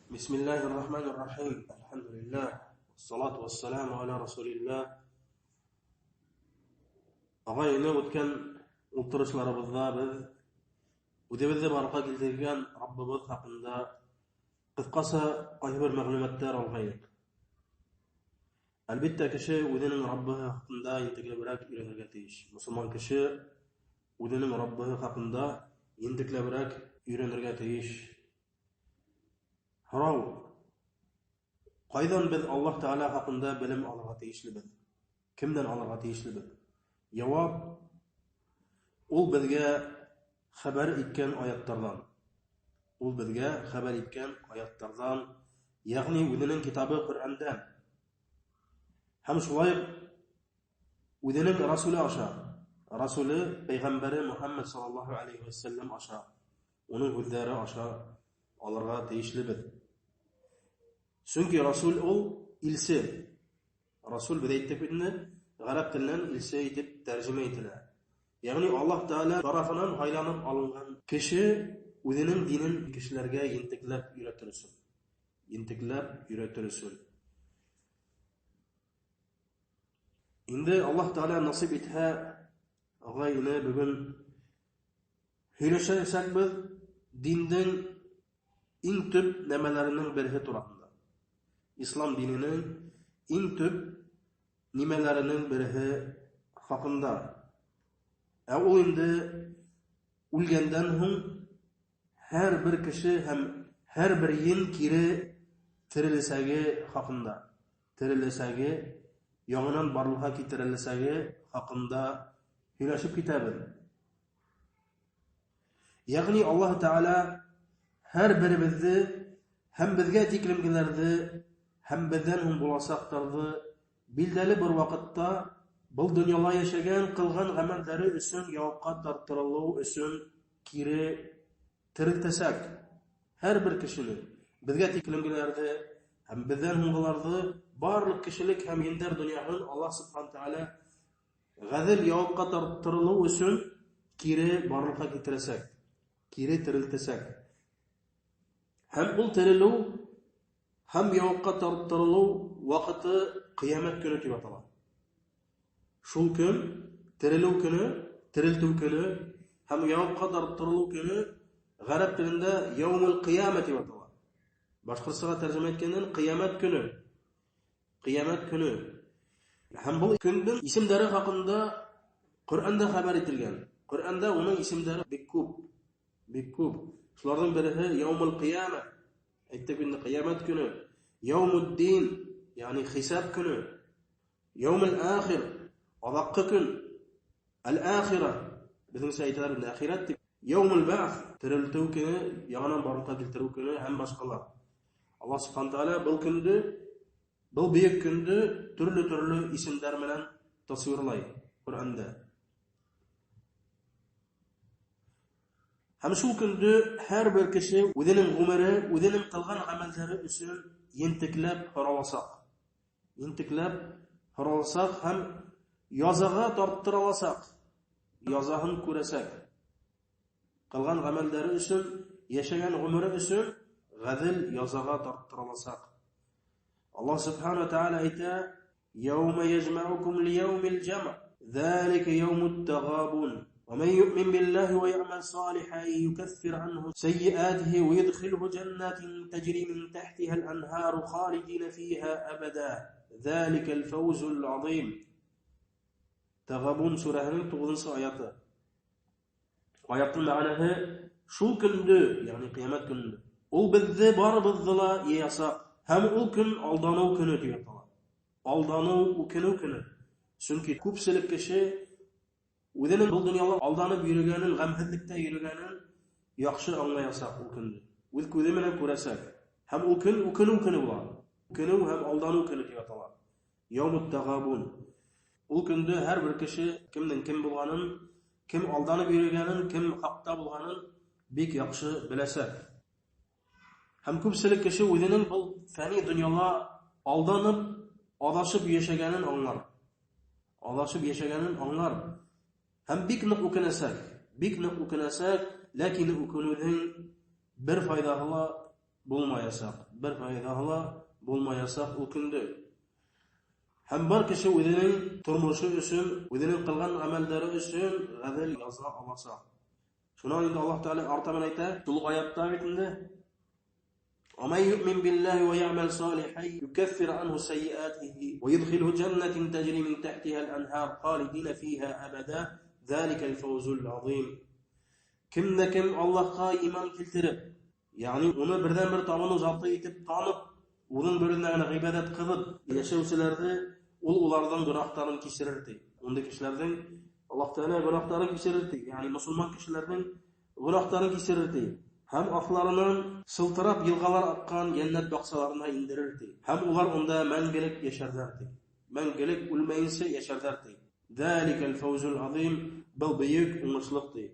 Бисмиллаһир рахманир рахим. Әлхәмдүлилләһ. Вассалату вассаламу аля расулиллаһ. Ағай-эне, үткән ултырышларыбыҙҙа беҙ үҙебеҙҙе барлыҡҡа килтергән Раббыбыҙ хаҡында ҡыҫҡаса ҡайһы бер мәғлүмәттәр алғайныҡ. Әлбиттә, кеше үҙенең Раббыһы хаҡында ентекләберәк өйрәнергә тейеш. Мосолман кеше үҙенең Раббыһы хаҡында ентекләберәк өйрәнергә тейеш. Һорау: ҡайҙан беҙ Аллаһ Тәғәлә хаҡында белем алырға тейешлебеҙ? Кемдән алырға тейешлебеҙ? Яуап: ул беҙгә хәбәр иткән аяттарҙан. Ул беҙгә хәбәр иткән аяттарҙан, йәғни үҙенең китабы Ҡөрьәндән. Һәм шулай уҡ үҙенең Расулы аша, Расулы пәйғәмбәре Мөхәммәд саллаллаһу алейхи вәсәлләм аша, уның һүҙҙәре аша алырға тейешлебеҙ. Сөнки Расул ул илсе. Расул, беҙ әйттек бит инде, ғәрәп теленән илсе итеп тәржемә ителә. Йәғни Аллаһ Тәғәлә тарафынан һайланып алынған кеше үҙенең динен кешеләргә ентекләп өйрәтер өсөн. Ентекләп өйрәтер өсөн. Инде Аллаһ Тәғәлә насип итһә, ағай-эне, бөгөн һөйләшәсәкбеҙ диндең иң төп нәмәләренең береһе тураһында. Ислам диненең иң төп нимәләренең береһе хаҡында. Ә ул инде үлгәндән һуң һәр бер кеше һәм һәр бер ен кире тереләсәге хаҡында, тереләсәге, яңынан барлыҡҡа китереләсәге хаҡында һөйләшеп китәбеҙ. Йәғни Аллаһ Тәғәлә һәр беребеҙҙе һәм беҙгә тиклемгеләрҙе һәм беҙҙән һуң буласаҡтарҙы билдәле бер ваҡытта был донъяла йәшәгән, ҡылған ғәмәлдәре өсөн яуапҡа тарттырылыу өсөн кире терелтәсәк. Һәр бер кешене, беҙгә тиклемгеләрҙе һәм беҙҙән һуңғыларҙы, барлыҡ кешелек һәм ендәр донъяһын Аллаһ Субхану Тәғәлә ғәҙел яуапҡа тарттырылыу өсөн кире барлыҡҡа китерәсәк, кире терелтәсәк. Һәм ул терелеү һәм яуапҡа тарттырылыу ваҡыты ҡиәмәт көнө тип атала. Шул көн, терелеү көнө, терелтеү көнө һәм яуапҡа тарттырылыу көнө ғәрәп телендә яумул ҡиәмә тип атала. Башҡортсаға тәржемә иткәндән ҡиәмәт көнө. Ҡиәмәт көнө. Һәм был көндөң исемдәре хаҡында Ҡөрьәндә хәбәр ителгән. Ҡөрьәндә уның исемдәре бик күп. Бик күп. Шуларҙың береһе яумул ҡиәмә. Әйттек инде, ҡиәмәт көнө. Яумуддин, йәғни хисап көнө. Яумул ахир, аҙаҡҡы көн. Әл-ахира, беҙҙеңсә әйтәләр инде, әхирәт тип. Яумул бәғҫ, терелтеү көнө, яңынан барлыҡҡа килтереү көнө һәм башҡалар. Аллаһ Субхану Тәғәлә был көндө, был бөйөк көндө төрлө-төрлө исемдәр менән тасуирлай Ҡөрьәндә. Һәм шул көндө һәр бер кеше үҙенең ғүмере, үҙенең ҡылған ғәмәлдәре өсөн ентекләп һораласаҡ. Ентекләп һораласаҡ һәм язаға тарттыраласаҡ. Язаһын күрәсәк. Ҡылған ғәмәлдәре өсөн, йәшәгән ғүмере өсөн ғәҙел язаға тарттыраласаҡ. Аллаһ Субхану ва Тәғәлә әйтә: «Яума яжмаукум лияумил жамъ, залика яумут тагабун. Ва ман юъмин биллаһи ва яъмал салихан юкаффир анху саййиатихи ва юдхилху жаннатин таджри мин тахтиха ал-анхару халидина фиха абада. Заликал фаузул азим». Тагабун сүрәһенең 9-нсы аяты. Аяттың мәғәнәһе: шул көндө, йәғни ҡиәмәт көнөндә, ул беҙҙе барыбыҙҙы ла йыясаҡ, һәм ул көн алданыу көнө тип атала. Алданыу, үкенеү көнө. Сөнки күпселек кеше үҙенең был донъяла алданып йөрөгәнен, ғәмһеҙлектә йөрөгәнен яҡшы аңлаясаҡ ул көндө. Үҙ күҙе менән күрәсәк. Һәм ул көн үкенеү көнө була. Үкенеү һәм алданыу көнө тип атала. Яумут тагабун. Ул көндө һәр бер кеше кемдең кем булғанын, кем алданып йөрөгәнен, кем хаҡта булғанын бик яҡшы беләсәк. Һәм күпселек кеше үҙенең был фәни донъяла алданып, аҙашып йәшәгәнен аңлар. Аҙашып йәшәгәнен аңлар. Һәм бик ныҡ үкенәсәк. Бик ныҡ үкенәсәк, ләкин үкенеүҙең бер файҙаһы ла булмаясаҡ, бер файҙаһы ла булмаясаҡ ул көндө. Һәм бар кеше үҙенең тормошо өсөн, үҙенең ҡылған ғәмәлдәре өсөн ғәҙел яза аласаҡ. Шунан инде Аллаһ Тәғәлә артабан әйтә, шул уҡ аятта бит инде: وَمَنْ يُؤْمِنْ بِاللَّهِ وَيَعْمَلْ صَالِحًا يُكَفِّرْ عَنْهُ سَيِّئَاتِهِ وَيُدْخِلْهُ جَنَّاتٍ تَجْرِي مِنْ تَحْتِهَا الْأَنْهَارُ خَالِدِينَ فِيهَا أَبَدًا ذَلِكَ الْفَوْزُ الْعَظِيمُ. Кем дә кем Аллаһҡа иман килтереп, ягъни уны берҙән-бер табыныу заты итеп танып, уның беренә генә ғибәҙәт ҡылып йәшәүселәрҙе ул уларҙың гонаһтарын кисерер ти. Ундай кешеләрҙең Аллаһ Тәғәлә гонаһтарын кисерер ти. Ягъни мосолман кешеләрҙең гонаһтарын кисерер ти. Һәм аҫларынан сылтырап йылғалар аҡҡан йәннәт баҡсаларына индерер ти. Һәм улар унда мәңгелек йәшәрҙәр ти. Мәңгелек үлмәйенсә йәшәрҙәр ти. Заликал фаузул азим, был бөйөк уңышлыҡ ти.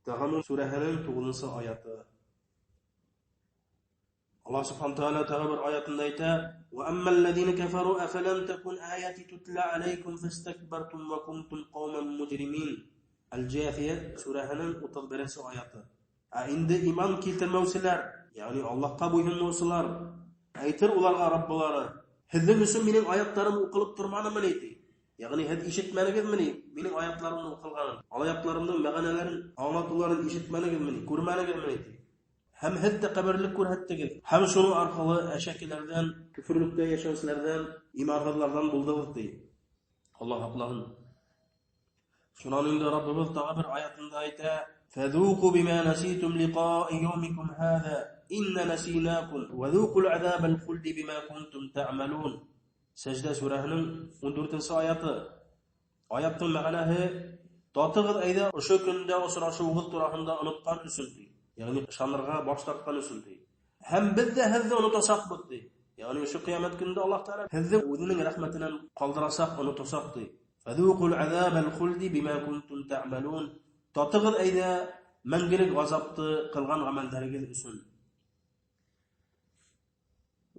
Тәғәмүн сүрәһенең 9-нсы аяты. Аллаһ субхана тәғәлә тағы бер аятында әйтә: "Ва аммал-лазина кафару афалам такун аяти тутла алейкум фастакбартум ва кунтум қауман муҗримин." Әл-Җафия сүрәһенең 31-нсе аяты. Ә инде иман килтермәүселәр, ягъни Аллаһҡа буйһонмаусылар, әйтер уларға Раббылары: "Һеҙҙең өсөн минең аяттарым уҡылып торманымы ни?" ти. Ягъни һеҙ ишетмәнегеҙме ни минең аяттарымдың уҡылғанын, аяттарымдың мәғәнәләрен, аңлатыуларын ишетмәнегеҙме ни, күрмәнегеҙме ни ти. Һәм һеҙ тәкәбберлек күрһәттегеҙ, һәм шуның арҡалы әшәкеләрҙән, көфөрлөктә йәшәүселәрҙән, иманһыҙларҙан булдығыҙ ти. Аллаһ һаҡлаһын. Шунан инде Раббыбыҙ тағы бер аятында әйтә: "Фәҙуҡу бима наситум лиҡаа яумикум һаҙа инна насинакум ва ҙуҡул аҙабал хулди бима кунтум таъмалун." Сәждә сүрәһенең 14-нсе аяты. Аяттың мәғәнәһе: татығыҙ әйҙә ошо көндә осрашыуығыҙ тураһында онотҡан өсөн ти. Ягъни ышанырға баш тартҡан өсөн ти. Һәм беҙ ҙә һеҙҙе онотасаҡбыҙ ти. Ягъни ошо ҡиәмәт көнөндә Аллаһ Тәғәлә һеҙҙе үҙенең рәхмәтенән ҡалдырасаҡ, онотасаҡ ти. Фәҙуҡул аҙабал хулди бима кунтум таъмалун. Татығыҙ әйҙә мәңгелек ғазапты ҡылған ғәмәлдәрегеҙ өсөн.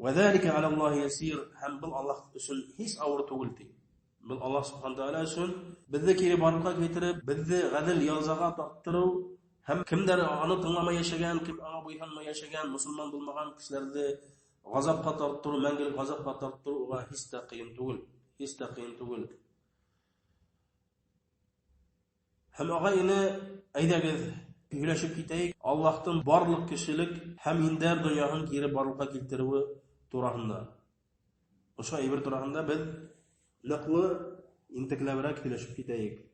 Вә залика аля Аллаһи ясир. Һәм был Аллаһ өсөн һис ауыр түгел ти. Был Аллаһ субхана тәғәлә өсөн беҙҙе кире барлыҡҡа килтереп, беҙҙе ғәҙел язаға тарттырыу һәм кемдәр аны тыңламай йәшәгән, кем аңа буйһонмай йәшәгән, мосолман булмаған кешеләрҙе ғазапҡа тарттырыу, мәңгелек ғазапҡа тарттырыу уға һис тә ҡыйын түгел, һис тә ҡыйын түгел. Һәм ағай-эне, әйҙәгеҙ, һөйләшеп китәйек Аллаһтың барлыҡ кешелек һәм индәр донъяһын кире барлыҡҡа килтереүе тураһында. Ошо әйбер тураһында беҙ ныҡлы, интекләберәк һөйләшеп китәйек.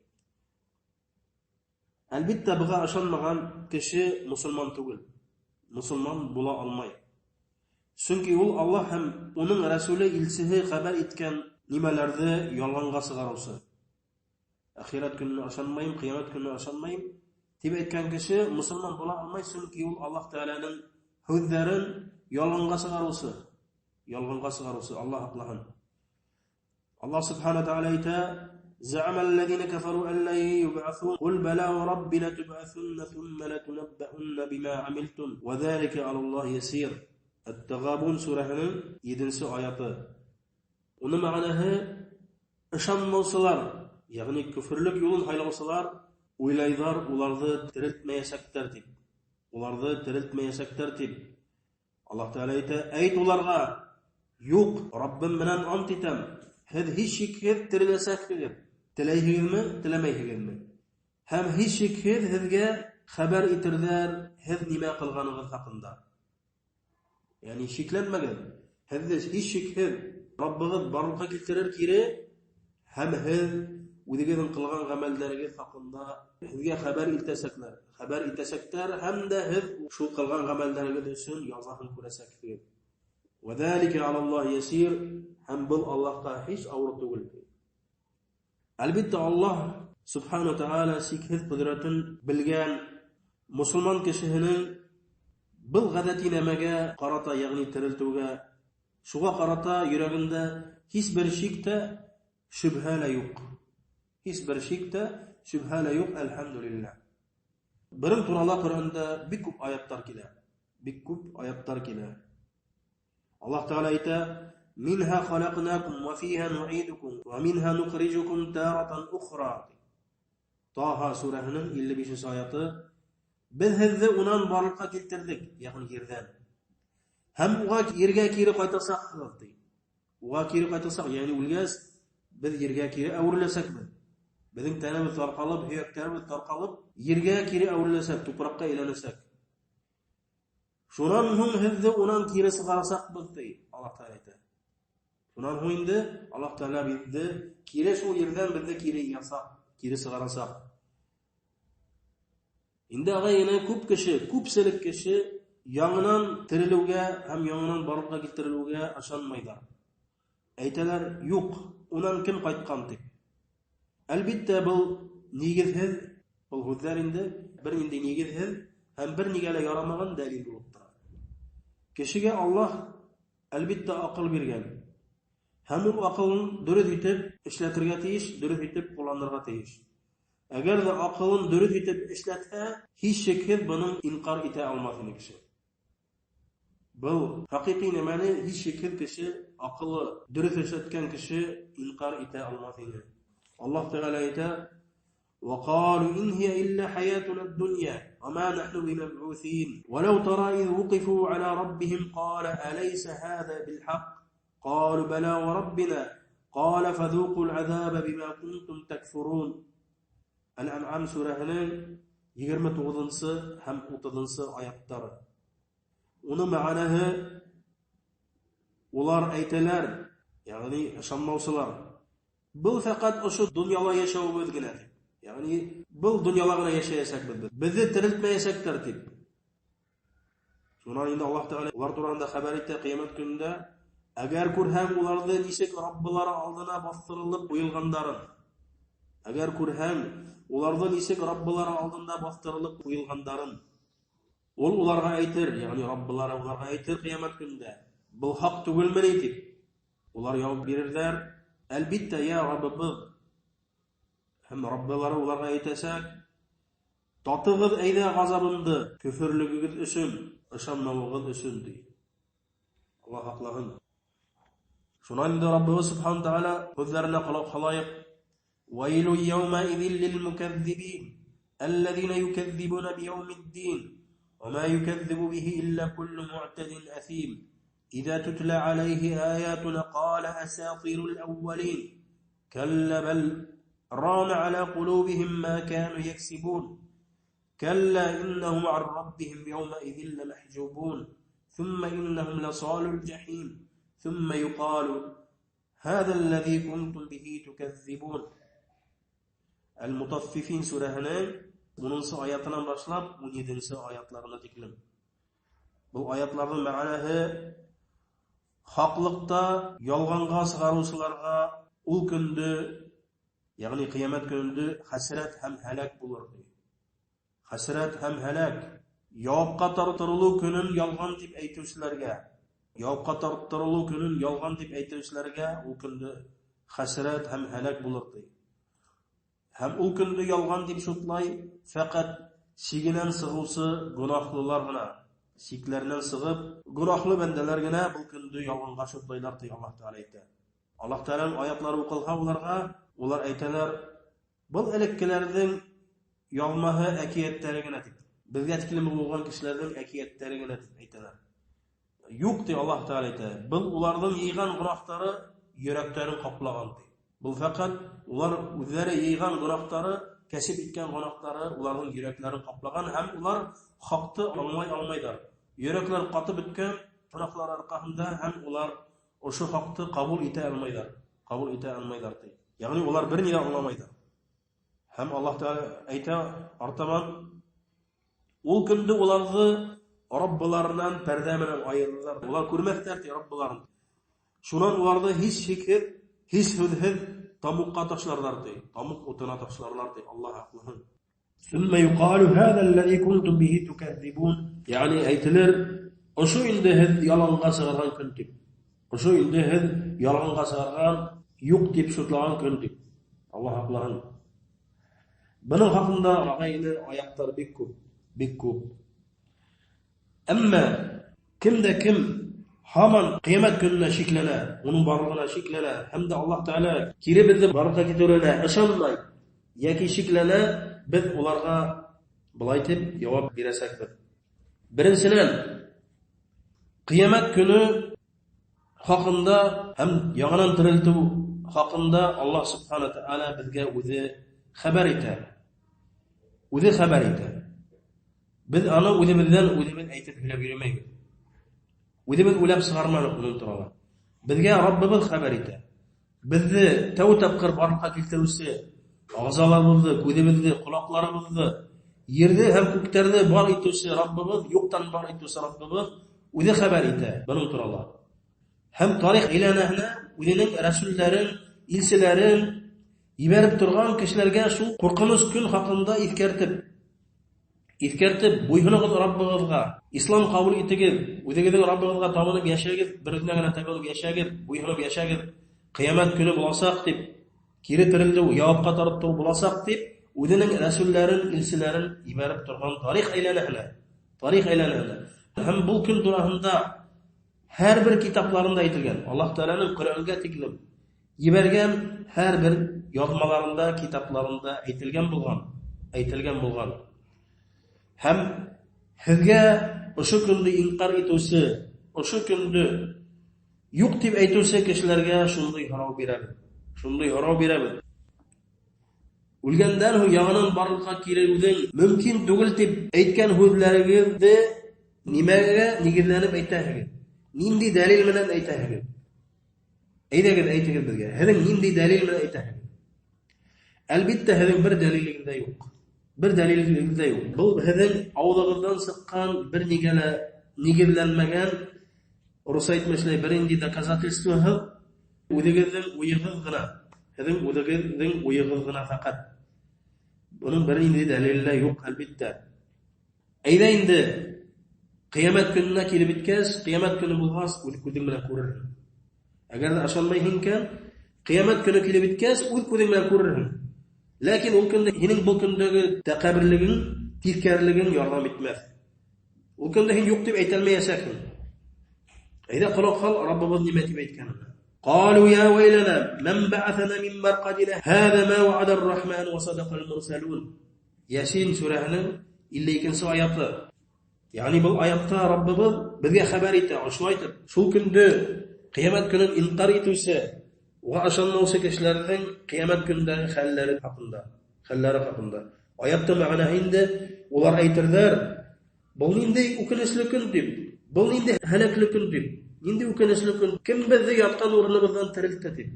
Әлбиттә, быға ышанмаған кеше мосолман түгел, мосолман була алмай. Сөнки ул Аллаһ һәм уның Рәсүле илсеһе хәбәр иткән нимәләрҙе ялғанға сығарыусы. Әхирәт көнөнә ышанмайым, ҡиәмәт көнөнә ышанмайым тип әйткән кеше мосолман була алмай, сөнки ул Аллаһ Тәғәләнең һүҙҙәрен ялғанға сығарыусы, ялғанға сығарыусы. Аллаһ һаҡлаһын. Аллаһ субхана тәғәлә әйтә: زعم الذين كفروا أن لن يبعثوا قل بلى وربي لتبعثن ثم لتنبؤن بما عملتم وذلك على الله يسير. Әт-Тәғабун сүрәһенең 7-нсе аяты. Уның мәғәнәһе: ышанмаусылар, ягъни көфөрлөк юлын һайлаусылар уйлайҙар уларҙы терелтмәйәсәктәр тип. Уларҙы терелтмәйәсәктәр тип. Аллаһ Тәғәлә әйтә: әйт уларға, юҡ, Раббым менән ант итәм, һеҙ һис шикһеҙ тереләсәкһегеҙ. Теләйһегеҙме, теләмәйһегеҙме? Һәм һис шикһеҙ һеҙгә хәбәр итерҙәр һеҙ нимә ҡылғанығыҙ хаҡында. Ягъни шикләнмәгеҙ, һеҙҙе һис шикһеҙ Раббығыҙ барлыҡҡа килтерер кире, һәм һеҙ үҙегеҙҙең ҡылған ғәмәлдәрегеҙ хаҡында һеҙгә хәбәр итәсәкләр, хәбәр итәсәктәр, һәм дә һеҙ шул ҡылған ғәмәлдәрегеҙ өсөн язаһын күрәсәкһегеҙ. Вә залика аля Аллаһи ясир. Һәм был Аллаһҡа һис ауыр түгел. Әлбиттә, Аллаһ субхана ва тәғәлә сикһеҙ ҡөҙрәтен белгән мосолман кешеһенең был ғәҙәти нәмәгә ҡарата, йәғни терелтеүгә, шуға ҡарата йөрәгендә һис бер шик тә, шөбһә лә юҡ. Һис бер шик тә, шөбһә лә юҡ, әлхәмдүлилләһ. Бының турала Ҡөрьәндә бик күп аяттар килә. Бик күп аяттар килә. Аллаһ Тәғәлә әйтә: Минһа халаҡнакум ва фиһа нуъидукум ва минһа нухрижукум таратан ухра. Таһа сүрәһенең 55-нсе аяты. Беҙ һеҙҙе унан барлыҡҡа килтерҙек, йәғни ерҙән. Һәм уға ергә кире ҡайтасаҡбыҙ, ти. Уға кире ҡайтасаҡ, ягъни үлгәс, беҙ ергә кире әүереләсәкбеҙ. Беҙҙең тәнебеҙ тарҡалып, һөйәктәребеҙ тарҡалып, ергә кире әүереләсәк, тупраҡҡа әйләнәсәк. Шунан һуң һеҙҙе унан кире сығарасаҡбыҙ, ти Аллаһ Тәғәлә әйтә. Шунан һуң инде Аллаһ Тәғәлә беҙҙе кире шул ерҙән беҙҙе кире йыясаҡ, кире сығарасаҡ. Инде ағай-эне күп кеше, күпселек кеше яңынан терелеүгә һәм яңынан барлыҡҡа килтерелеүгә ышанмайҙар. Әйтәләр, юҡ, унан кем ҡайтҡан тип. Әлбиттә, был нигеҙһеҙ, был һүҙҙәр инде бер ниндәй нигеҙһеҙ һәм бер нигә лә ярамаған дәлил булып тора. Кешегә Аллаһ әлбиттә аҡыл биргән. Һәм ул аҡылын дөрөҫ итеп эшләтергә тейеш, дөрөҫ итеп ҡулланырға тейеш. Әгәр ҙә аҡылын дөрөҫ итеп эшләтһә, һис шикһеҙ бының инҡар итә алмаҫ ине кеше. Был хәҡиҡи нәмәне һис шикһеҙ кеше, аҡылы дөрөҫ эшләткән кеше инҡар итә алмаҫ ине. Аллаһ Тәғәлә әйтә: وقالوا إن هي إلا حياتنا الدنيا وما نحن بمبعوثين ولو ترى إذ وقفوا على ربهم قال أليس هذا بالحق قالوا بلى وربنا قال فذوقوا العذاب بما كنتم تكفرون. Әл-Әнғам сүрәһенең 29-нсы һәм 30-нсы аяттары. Уның мәғәнәһе, улар әйтәләр, ягъни ышанмаусылар, был фәҡәт ошо донъяла йәшәүебеҙ генә тип. Ягъни был донъяла ғына йәшәйәсәкбеҙ беҙ. Беҙҙе терелтмәйәсәктәр тип. Шунан инде Аллаһ Тәғәлә улар тураһында хәбәр итә ҡиәмәт көнөндә, әгәр күрһәң уларҙы нисек Раббылары алдына баҫтырылып ҡуйылғандарын. Әгәр күрһәң уларҙы нисек Раббылары алдында баҫтырылып ҡуйылғандарын. Ул уларға әйтер, ягъни Раббылары уларға әйтер ҡиәмәт көнөндә, был хаҡ түгелме ни тип. Улар яуап бирерҙәр, әлбиттә, йә Раббыбыҙ. Һәм Раббылары уларға әйтәсәк, татығыҙ әйҙә ғазабымды көфөрлөгөгөҙ өсөн, ышанмауығыҙ өсөн, ти. Аллаһ һаҡлаһын. Шунан инде Раббыбыҙ Субхану Тәғәлә һүҙҙәренә ҡолаҡ һалайыҡ. ويل يومئذ للمكذبين الذين يكذبون بيوم الدين وما يكذب به إلا كل معتد أثيم إذا تتلى عليه آياتنا قال أساطير الأولين كلا بل ران على قلوبهم ما كانوا يكسبون كلا إنهم عن ربهم يومئذ لمحجوبون ثم إنهم لصال الجحيم ثم يقال هذا الذي كنتم به تكذبون. Әл-Мутаффифин сүрәһенең 10-нсы аятынан башлап 17-нсе аятларына тиклем. Был аятларҙың мәғәнәһе хаҡлыҡта ялғанға сығарыусыларға ул көндө, ягъни ҡиәмәт көнөндә хәсрәт һәм һәләк булыр. Хәсрәт һәм һәләк. Яуапҡа тарттырылыу көнөн ялған тип әйтеүселәргә, яуапҡа тарттырылыу көнөн ялған тип әйтеүселәргә ул көндө хәсрәт һәм һәләк булыр. Һәм ул көндө ялған тип шутлай фәҡәт сигенән сығыусы гонаһлылар ғына, сикләренән сығып гонаһлы бәндәләр генә был көндө ялғанға шутлайлар, ти Аллаһ Тәғәлә әйтә. Аллаһ Тәғәләнең аятлары уҡылһа уларға, улар әйтәләр, был элеккеләрҙең яҙмаһы әкиәттәре генә тип. Беҙгә тиклем булған кешеләрҙең әкиәттәре генә тип әйтәләр. Юҡ, ти Аллаһ Тәғәлә әйтә. Был уларҙың йыйған гонаһтары йөрәктәрен ҡаплаған, ти. Был фәҡәт улар үҙҙәре йыйған гонаһтары, кәсеп иткән гонаһтары уларҙың йөрәктәрен ҡаплаған һәм улар хаҡты аңлай алмайҙар. Йөрәктәр ҡатып бөткән гонаһлар арҡаһында һәм улар ошо хаҡты ҡабул итә алмайҙар. Ҡабул итә алмайҙар, ти. Ягъни улар бер ни ҙә аңламайҙар. Һәм Аллаһ Тәғәлә әйтә артабан, ул көндө уларҙы Раббыларынан пәрҙә менән айырырҙар. Улар күрмәҫтәр, ти, Раббыларын. Шунан уларҙы һис шикһеҙ, һис һүҙһеҙ тамуҡҡа ташларҙар, ти. Тамуҡ утына ташларҙар, ти. Аллаһ һаҡлаһын. ثم يقال هذا الذي كنتم به تكذبون. Ягъни әйтелер, ошо инде һеҙ яланға сығарған көн тип. Ошо инде һеҙ яланға сығарған, юҡ тип шутлаған көн тип. Аллаһ һаҡлаһын. Бының хаҡында ағай-эне аяттар бик күп, бик күп. Әммә кем дә кем һаман ҡиәмәт көнөнә шикләнә, уның барлығына шикләнә һәм дә Аллаһ Тәғәлә кире беҙҙе барлыҡҡа килтереүенә ышанмай йәки шикләнә, беҙ уларға былай тип яуап бирәсәкбеҙ. Беренсенән, Ҡиәмәт көнө хаҡында һәм яңынан терелтеү хаҡында Аллаһ Субхана Тәғәлә беҙгә үҙе хәбәр итә. Үҙе хәбәр итә. Беҙ аны үҙебеҙҙән үҙебеҙ әйтеп һөйләп йөрөмәйбеҙ. Үҙебеҙ уйлап сығарманыҡ уның турала. Беҙгә Раббыбыҙ хәбәр итә. Беҙҙе тәү тапҡыр барлыҡҡа килтереүсе ағзаларыбыҙҙы, күҙебеҙҙе, ҡолаҡларыбыҙҙы, ерҙе һәм күктәрҙе бар итеүсе Раббыбыҙ, юҡтан бар итеүсе Раббыбыҙ үҙе хәбәр итә бының турала. Һәм тарих әйләнәһенә үҙенең рәсүлдәрен, илселәрен ебәреп торған кешеләргә шул ҡурҡыныс көн хаҡында иҫкәртеп, буйһоноғоҙ Раббығыҙға, ислам ҡабул итегеҙ, үҙегеҙҙең Раббығыҙға табынып йәшәгеҙ, бер үҙенә генә табынып йәшәгеҙ, буйһоноп йәшәгеҙ, ҡиәмәт көнө буласаҡ тип, кире терелеү, яуапҡа тартыу буласаҡ тип, үҙенең рәсүлдәрен, илселәрен ебәреп торған тарих әйләнәһенә, тарих әйләнәһенә. Һәм был көн тураһында һәр бер китапларында әйтелгән, Аллаһ Тәғәләнең Ҡөрьәнгә тиклем ебәргән һәр бер яҙмаларында, китапларында әйтелгән булған, Һәм һеҙгә ошо көндө инҡар итеүсе, ошо көндө юҡ тип әйтеүсе кешеләргә шундай һорау бирәбеҙ. Шундай һорау бирәбеҙ. Үлгәндән һуң яңынан барлыҡҡа килеүҙең мөмкин түгел тип әйткән һүҙҙәрегеҙҙе нимәгә нигеҙләнеп әйтәһегеҙ? Ниндәй дәлил менән әйтәһегеҙ? Әйҙәгеҙ, әйтегеҙ беҙгә. Һеҙҙең ниндәй дәлил менән әйтәһегеҙ? Әлбиттә, һеҙҙең бер дәлилегеҙ ҙә юҡ. Бер дәлилегеҙ ҙә юҡ. Был һеҙҙең ауыҙығыҙҙан сыҡҡан бер нигә лә нигеҙләнмәгән, рус әйтмешләй, бер ниндәй доказательствоһыҙ үҙегеҙҙең уйығыҙ ғына. Һеҙҙең үҙегеҙҙең уйығыҙ ғына фәҡәт. Бының бер ниндәй дәлиле лә юҡ, әлбиттә. Әйҙә инде, ҡиәмәт көнөнә килеп еткәс, ҡиәмәт көнө булғас, үҙ күҙең менән күрерһең. Әгәр ҙә ышанмайһың икән, ҡиәмәт көнө килеп еткәс, үҙ күҙең менән күрерһең. Ләкин ул көндә һинең был көндәге тәкәбберлегең, тиҫкәрелегең ярҙам итмәҫ. Ул көндә һин юҡ тип әйтә алмаясаҡһың. Әйҙә ҡолаҡ һал, Раббыбыҙ нимә тип әйткәнен. Ҡалу я вәйләнә, ман бәғәҫәнә мин мәрҡәдинә, һәҙә мә вәғәдәр рахман вә садаҡал мурсалун. Ясин сүрәһенең 52-нсе аяты. Ягъни был аятта Раббыбыҙ беҙгә хәбәр итә, шулай итеп, шул көндө ҡиәмәт көнөн инҡар итеүсе, уға ышанмаусы кешеләрҙең ҡиәмәт көнөндәге хәлләре хаҡында. Аяттың мәғәнәһе инде, улар әйтерҙәр, был ниндәй үкенесле көн тип, был ниндәй һәләкле көн тип, ниндәй үкенесле көн, кем беҙҙе ятҡан урыныбыҙҙан терелтте тип.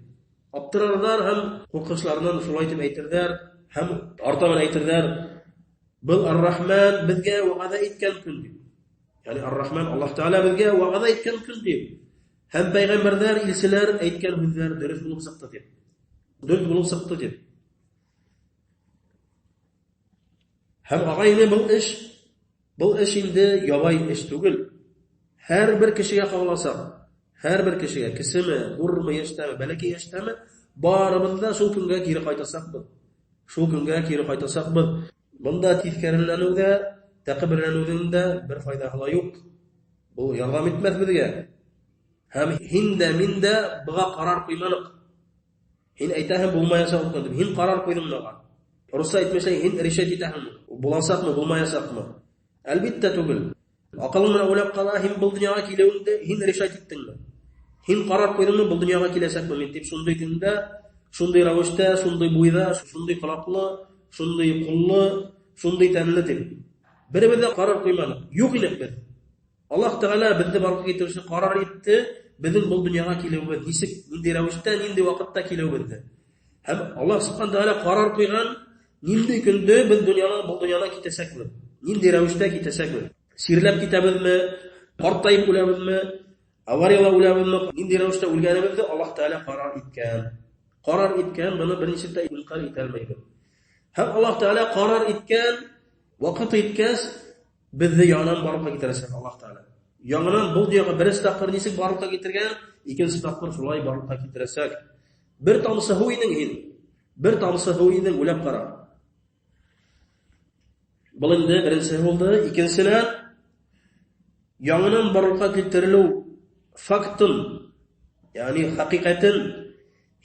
Аптырарҙар һәм ҡурҡышларынан шулай тип әйтерҙәр, һәм артабан әйтерҙәр, был Ар-Рахман беҙгә вәғәҙә иткән көн тип. Ягъни Ар-Рахман Аллаһ Тәғәлә беҙгә вәғәҙә иткән көн тип. Һәм пәйғәмбәрҙәр, илселәр әйткән һүҙҙәр дөрөҫ булып сыҡты тип. Дөрөҫ булып сыҡты тип. Һәм ағайны был эш инде ябай эш түгел. Һәр бер кешегә ҡағыласаҡ. Һәр бер кешегә, кесеме, ҙурмы, йәштәме, бәләкәй йәштәме, барыбыҙ ҙа шул көнгә кире ҡайтасаҡбыҙ. Шул көнгә кире ҡайтасаҡбыҙ. Бында тиҫкәреләнеү ҙә, тәкәбберләнеүҙең дә бер файҙаһы ла юҡ. Был ярҙам итмәҫ беҙгә. Һәм һин дә, мин дә быға ҡарар ҡуйманыҡ. Һин әйтәһең, булмаясаҡ ул көн. Һин ҡарар ҡуйҙың быға. Русса әйтмешәй, һин решать итәһеңме? Буласаҡмы, булмаясаҡмы? Әлбиттә түгел. Аҡылың менән уйлап ҡала, һин был донъяға килеүеңде һин решать иттеңме? Һин ҡарар ҡуйҙыңмы, был донъяға киләсәкме мин тип, шундай көндә, шундай рәүештә, шундай буйҙа, шундай ҡолаҡлы, шундай ҡуллы, шундай тәнле тип. Беребеҙ ҙә ҡарар ҡуйманыҡ. Юҡ инек беҙ. Аллаһ Тәғәлә беҙҙе барлыҡҡа килтереүсе ҡарар итте, беҙҙең был донъяға килеүебеҙ нисек, ниндәй рәүештә, ниндәй ваҡытта килеүебеҙҙе. Һәм Аллаһ Субхана Тәғәлә ҡарар ҡуйған, ниндәй көндө беҙ донъяны, был донъядан китәсәкбеҙ, ниндәй рәүештә китәсәкбеҙ. Сирләп китәбеҙме, ҡартайып үләбеҙме, аварияла үләбеҙме, ниндәй рәүештә үлгәнебеҙҙе Аллаһ Тәғәлә ҡарар иткән. Ҡарар иткән, быны бер нисек тә инҡар итә алмайбыҙ. Һәм Аллаһ Тәғәлә ҡарар иткән, ваҡыт иткәс, беҙҙе яңынан барлыҡҡа килтерәсәк Аллаһ Тәғәлә. Яңынан был донъяға беренсе тапҡыр нисек барлыҡҡа килтергән, икенсе тапҡыр шулай барлыҡҡа килтерәсәк. Бер тамсы һыу инең һин. Бер тамсы һыу инең, уйлап ҡара. Был инде беренсеһе булды. Икенсенән, яңынан барлыҡҡа килтерелеү фактын, ягъни хәҡиҡәтен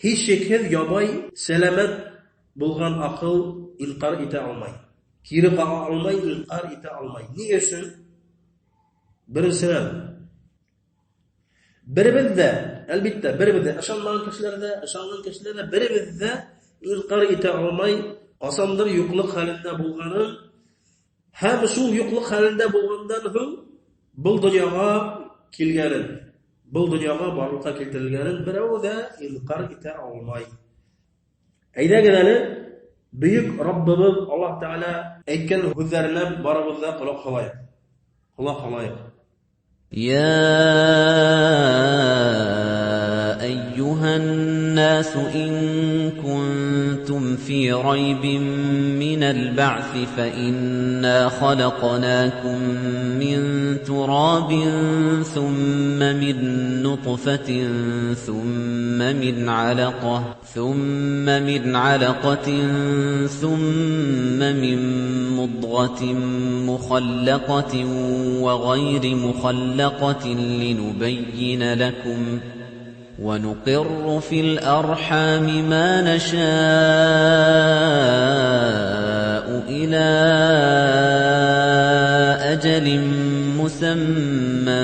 һис шикһеҙ ябай, сәләмәт булған аҡыл инҡар итә алмай. Кире ҡаға алмай, инҡар итә алмай. Ни өсөн? Беренсенән, Беребеҙ ҙә, әлбиттә, беребеҙ ҙә, ышанмаған кешеләр ҙә, ышанған кешеләр ҙә, беребеҙ ҙә инҡар итә алмай, ҡасандыр юҡлыҡ хәлендә булғанын һәм шул юҡлыҡ хәлендә булғандан һуң был донъяға килгәнен, был донъяға барлыҡҡа килтерелгәнен берәү ҙә инҡар итә алмай. Әйҙәгеҙ әле, бөйөк Раббыбыҙ Аллаһ Тәғәлә әйткән һүҙҙәренә барыбыҙ ҙа ҡолаҡ һалайыҡ. Ҡолаҡ һалайыҡ. يا أيها الناس إن كنتم في ريب من البعث فإنا خلقناكم من تراب ثم من نطفة ثم من علقة ثم من مضغة مخلقة وغير مخلقة لنبين لكم ونقر في الأرحام ما نشاء إلى أجل مسمى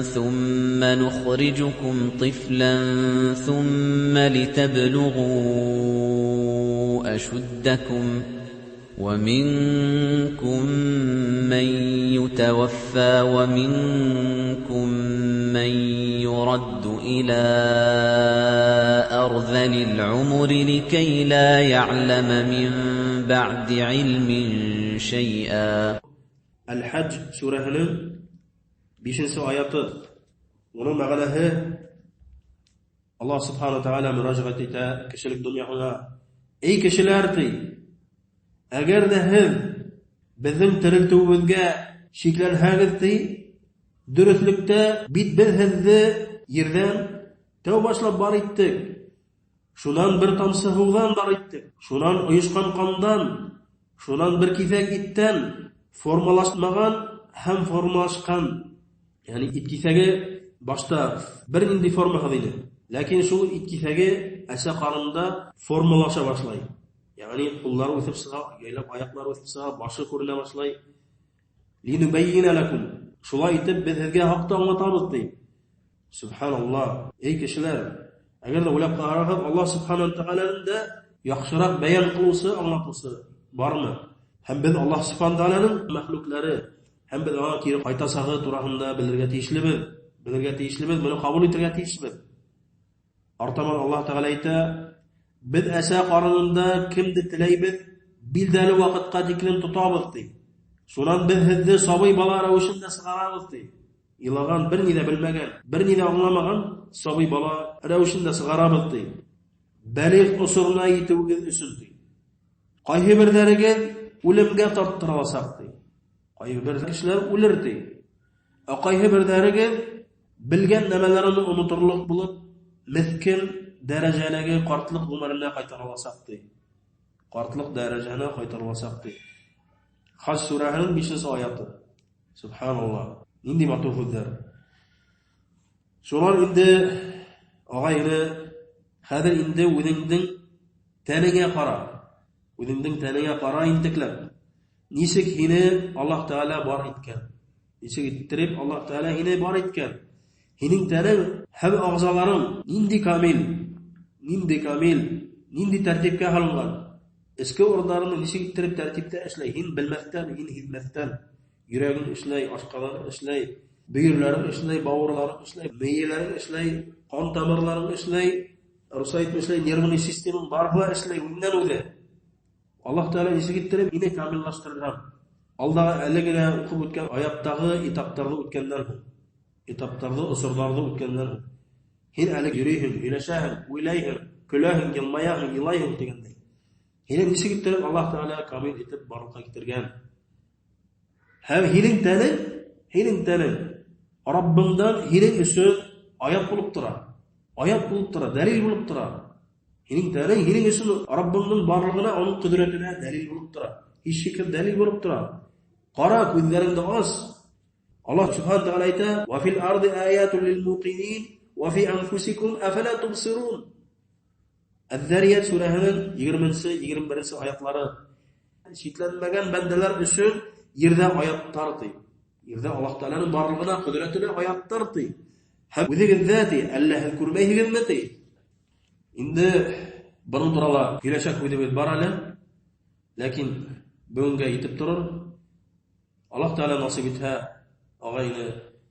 ثم نخرجكم طفلا ثم لتبلغوا أشدكم ومنكم من يتوفى ومنكم من يرد إلى أرذل العمر لكي لا يعلم من بعد علم شيئا. Әл-Хәдж сүрәһенең 5-нсе аяты. Уның мәғәнәһе Аллаһ Субхану Тәғәлә мөрәжәғәт итә кешелек донъяһына. Эй кешеләр, ти, әгәр ҙә һеҙ беҙҙең терелтеүебеҙгә шикләнһәгеҙ, ти, дөрөҫлөктә бит беҙ һеҙҙе ерҙән тәү башлап бар иттек. Шунан бер тамсы һыуҙан бар иттек. Шунан ойошҡан ҡандан, шунан бер киҫәк иттән формалашмаған һәм формалашҡан. Ягъни ит киҫәге башта бер ниндәй формаһыҙ ине. Ләкин шул ит киҫәге әсә ҡарынында формалаша башлай. Ягъни ҡуллары үҫеп сыға, яйлап аяҡлары үҫеп сыға, башы күренә башлай. Линубәййинә ләкүм. Шулай итеп беҙ һеҙгә хаҡты аңлатабыҙ, ти. Субханаллаһ. Эй кешеләр, әгәр ҙә уйлап ҡараһағыҙ, Аллаһ Субханаһу ва Тәғәләнең дә яҡшыраҡ бәйән ҡылыусы, аңлатыусы бармы? Һәм беҙ Аллаһ Субханаһу ва Тәғәләнең мәхлүкләре, һәм беҙ аңа кире ҡайтасағы тураһында белергә тейешлебеҙ. Белергә тейешлебеҙ, быны ҡабул итергә тейешбеҙ. Артаман Аллаһ Тәғәлә әйтә, беҙ әсә ҡарынында кемде теләйбеҙ, билдәле ваҡытҡа тиклем тотабыҙ, ти. Шунан беҙ һеҙҙе сабый бала рәүешендә сығарабыҙ, ти. Илаған, бер ни ҙә белмәгән, бер ни ҙә аңламаған сабый бала рәүешендә сығарабыҙ, ти. Бәлиғ осорона етеүегеҙ өсөн, ти. Ҡайһы берҙәрегеҙ үлемгә тарттырыласаҡ, ти. Ҡайһы бер кешеләр үлер, ти. Ә ҡайһы берҙәрегеҙ белгән нәмәләрен оноторлоҡ булып, меҫкен дәрәжәләге ҡартлыҡ ғүмеренә ҡайтарыласаҡ, ти. Ҡартлыҡ дәрәжәһенә ҡайтарыласаҡ, ти. Хәж сүрәһенең 5-нсе аяты. Субханаллаһ. Ниндәй матур һүҙҙәр. Шунан инде ағай-эне, хәҙер инде үҙеңдең тәнеңә ҡара. Үҙеңдең тәнеңә ҡара интекләп. Нисек һине Аллаһ Тәғәлә бар иткән? Нисек иттереп Аллаһ Тәғәлә һине бар иткән? Һинең тәнең һәм ағзаларың ниндәй камил, ниндәй камил, ниндәй тәртипкә һалынған? Эске урындарыңды нисек иттереп тәртиптә эшләй? Һин белмәҫтән, һин һиҙмәҫтән. Йөрәгең эшләй, ашҡаҙаның эшләй, бөйөрләрең эшләй, бауырларың эшләй, мейеләрең эшләй, ҡан тамырларың эшләй, русса әйтеп эшләй, нервный системаң барыһы ла эшләй үҙенән үҙе. Аллаһ Тәғәлә нисек иттереп һине камиллаштырған? Алдағы әле генә уҡып үткән аяттағы этаптарҙы үткәндән һуң, этаптарҙы, осорҙарҙы үткәндән һуң, һин әле йөрөйһөң, һөйләшәһең, уйлайһың, көләһең, йылмаяһың, илайһың тигәндәй. Һине нисек иттереп Аллаһ Тәғәлә камил итеп барлыҡҡа килтергән? Һәм һинең тәнең, һинең тәнең Раббыңдан һинең өсөн аят булып тора. Аят булып тора, дәлил булып тора. Һинең тәнең һинең өсөн Раббыңдың барлығына, уның ҡөҙрәтенә дәлил булып тора. Һис шикһеҙ дәлил булып тора. Ҡара, күҙҙәреңде ас. Аллаһ Субханаһу ва Тәғәлә әйтә: "Ва фил арди аятун лил муқинин ва фи анфусикум афала тубсирун". Әз-Зарият сүрәһенең 20-нсе, 21-нсе аятлары. Ситләнмәгән бәндәләр өсөн ерҙә аяттар ти. Ерҙә Аллаһ Тәғәләнең барлығына, ҡөҙрәтенә аяттар ти. Һәм үҙегеҙҙә, ти, әллә һеҙ күрмәйһегеҙме, ти? Инде бының турала һөйләшәк һүҙебеҙ бар әле, ләкин бөгөнгә итеп торор. Аллаһ Тәғәлә насип итһә, ағайны,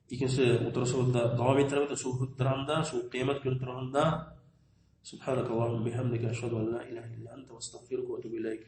икенсе ултырышыбыҙҙа дауам итербеҙ шул һүҙ тураһында, шул ҡиәмәт көнө тураһында. Субханакаллахумма бихамдика, ашһаду ан ла илаһа илля анта, астағфирука ва атубу иләйк.